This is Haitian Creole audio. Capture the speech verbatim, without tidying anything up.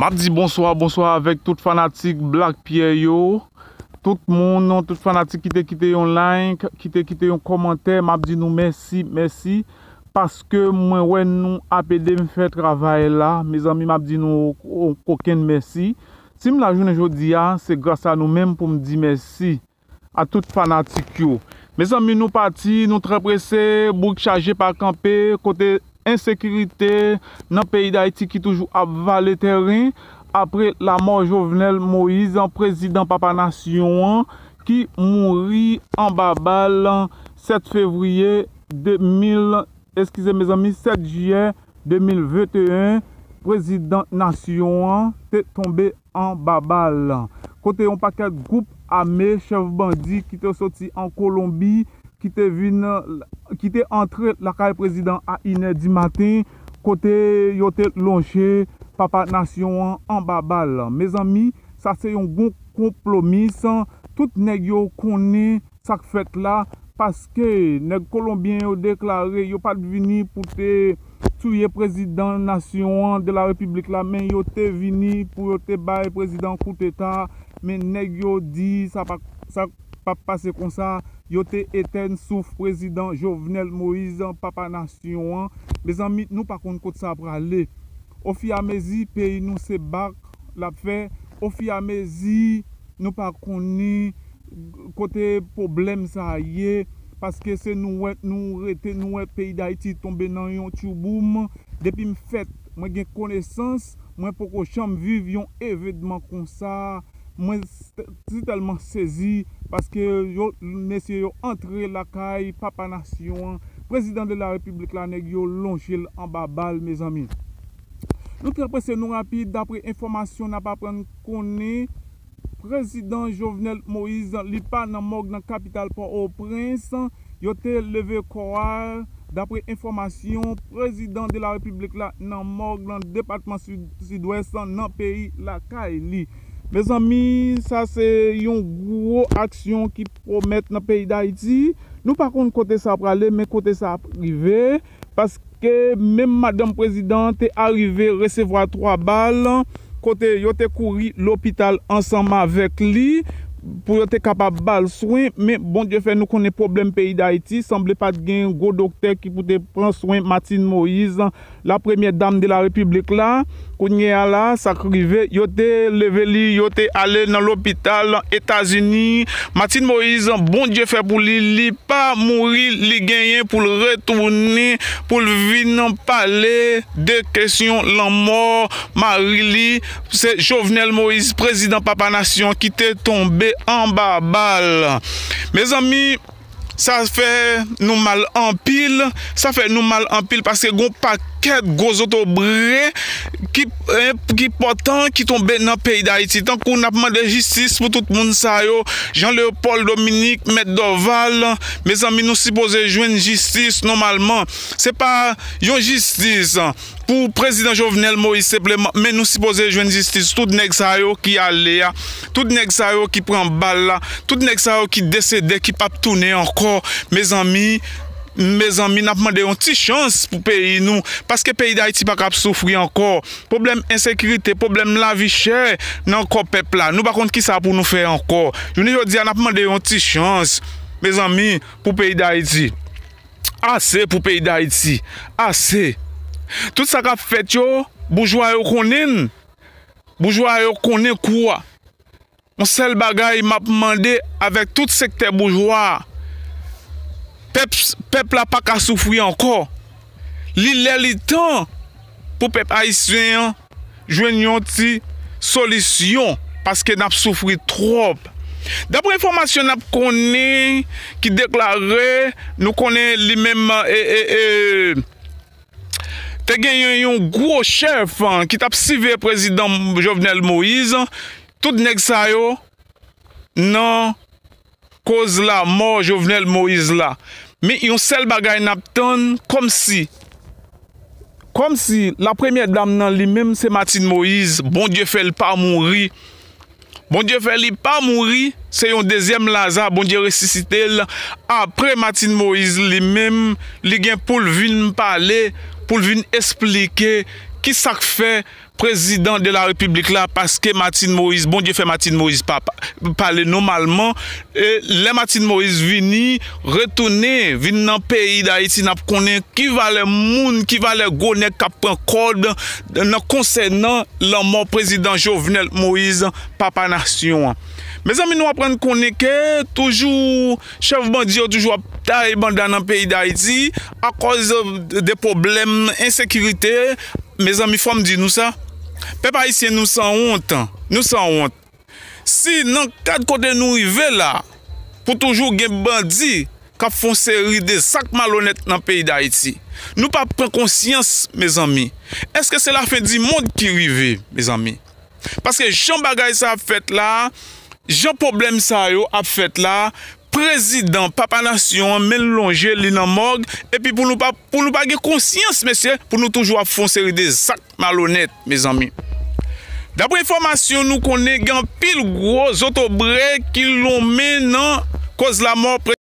M ap di bonswa, bonswa avèk tout fanatik Black Pierre yo. Tout moun, tout fanatik ki te kite yon like, ki te kite yon kòmantè, m ap di nou mèsi, mèsi. Paske mwen wè nou ap ede m fè travay la. Mezanmi, m ap di nou yon kokenn mèsi. Si m la jounen jodi a, se gras a nou menm pou m di mèsi a tout fanatik yo. Mezanmi, nou pati, nou trè prese, bouk chaje pa kanpe, kote ensekirite nan peyi Dayiti ki toujou ap vale teren apre lamò Jovenel Moïse, prezidan papa nasyon an, ki mouri anba bal sèt fevriye de mil, eskize mezanmi, sèt jiyè de mil venteyen, prezidan nasyon an te tonbe anba bal. Kote yon pakèt gwoup ame, chèf bandi ki te soti an Kolonbi, ki te vin, ki te antre lakay prezidan a inè di maten, kote yo te lonje papa nasyon an anba bal. Mezanmi, sa se yon gwo konplomis. Tout nèg yo konnen sa k fèt la, paske nèg kolonbyen yo deklare yo pa t vini pou te touye prezidan nasyon an, de la repiblik la, men yo te vini pou yo te bay prezidan kouteta, men nèg yo di sa pa, sa p ap pase konsa, yo te etèn souf prezidan Jovenel Moïse, papa nasyon an. Mezanmi, nou pa konn kot sa prale. Ofiramezi, peyi nou se bak l ap fè. Ofiramezi, nou pa konnen kote pwoblèm sa a ye, paske se nou wè, nou rete, nou wè peyi Dayiti tonbe nan yon tchouboum. Depi m fèt, mwen gen konesans, mwen poko janm viv yon evenman konsa. Mwen s-, si tèlman sezi, paske yo, mesye yo antre lakay papa nasyon an, prezidan de la repiblik la, nèg yo lonje l anba bal, mezanmi. Nou trè prese, nou rapid, dapre enfòmasyon n ap aprann konnen, prezidan Jovenel Moïse, li pa nan mòg nan kapital Pòtoprens, yo te leve kò a, dapre enfòmasyon, prezidan de la repiblik la nan mòg nan depatman Sid, Sidwès nan peyi lakay li. Mezanmi, sa se yon gwo aksyon ki pwomèt nan peyi Dayiti. Nou pa konn kote sa prale, men kote sa ap rive. Paske menm madanm prezidan te arive resevwa twa bal, kote yo te kouri lopital ansanm avèk li pou yo te kapab ba l swen, men Bondye fè nou konnen pwoblèm peyi Dayiti, sanble pa t gen gwo doktè ki pou te pran swen Martine Moïse, la premyè dam de la repiblik la. Kounye a la, sa k rive, yo te leve li, yo te ale nan lopital Etazini. Martine Moïse, Bondye fè pou li, li pa mouri, li genyen pou l retounen, pou l vin pale de kesyon lanmò mari li. Se Jovenel Moïse, prezidan papa nasyon, ki te tonbe anba bal. Mezanmi, sa fè nou mal anpil, sa fè nou mal anpil paske gon pakèt gwo zotobre ki, eh, ki pòtan ki tonbe nan peyi Dayiti. Tankou n ap mande jistis pou tout moun sa yo, Jean Léopold Dominique, Mèt Dorval, mezanmi, nou sipoze jwenn jistis nòmalman. Se pa yon jistis pou prezidan Jovenel Moïse senpleman, men nou sipoze jwenn jistis tout nèg sa yo ki ale a, tout nèg sa yo ki pran bal la, tout nèg sa yo ki desede, ki p ap tounen ankò. Mezanmi, mezanmi, n ap mande yon ti chans pou peyi nou, paske peyi Dayiti pa ka ap soufri ankò. Pwoblèm ensekirite, pwoblèm lavi chè nan kò pèp la. Nou pa konn kisa pou nou fè ankò. Jounen jodi a, n ap mande yon ti chans, mezanmi, pou peyi Dayiti. Ase pou peyi Dayiti. Ase. Tout sa k ap fèt yo, boujwa yo konnen l. Boujwa yo konnen kou a. Yon sèl bagay m ap mande avèk tout sektè boujwa a, pèp, pèp la pa ka soufri ankò. Li lè, li tan pou pèp ayisyen an jwenn yon ti solisyon, paske n ap soufri twòp. Dapre enfòmasyon n ap konnen, ki deklare, nou konnen li menm, e, e, e, te genyen yon gwo chèf, an, ki t ap siveye prezidan Jovenel Moïse. Tout nèg sa yo nan koz lanmò Jovenel Moïse la. Men yon sèl bagay n ap tann, kòmsi, kòmsi la premyè dam nan li menm se Martine Moïse, Bondye fè l pa mouri. Bondye fè li pa mouri, se yon dezyèm Laza, Bondye resisite l. Apre Martine Moïse li menm, li gen pou l vin pale, pou l vin esplike kisa k fè prezidan de la repiblik la, paske Martine Moïse, Bondye fè Martine Moïse pa, pa pale nòmalman. E lè Martine Moïse vini, retounen, vin nan peyi Dayiti, n ap konnen ki valè moun, ki valè gwo nèg k ap pran kòd nan konsènan lanmò prezidan Jovenel Moïse, papa nasyon an. Mezanmi, nou aprann konnen ke toujou chèf bandi yo toujou ap taye banda nan peyi Dayiti akòz de pwoblèm ensekirite. Mezanmi, fò m di nou sa, pèp ayisyen, nou sanwont, nou sanwont. Si nan kad kote nou rive la, pou toujou gen bandi k ap fè yon seri de zak malonèt nan peyi Dayiti, nou pa pran konsyans, mezanmi, èske se lafen di mond ki rive, mezanmi? Paske jan bagay sa ap fèt la, jan pwoblèm sa yo ap fèt la, prezidan, papa nasyon an, men l lonje, li nan mòg, epi pou nou pa, pou nou pa gen konsyans, mesye, pou nou toujou ap fè yon seri de zak malonèt, mezanmi. Daprè enfòmasyon nou konnen, gen anpil gwo zotobre ki lonmen nan kòz lamò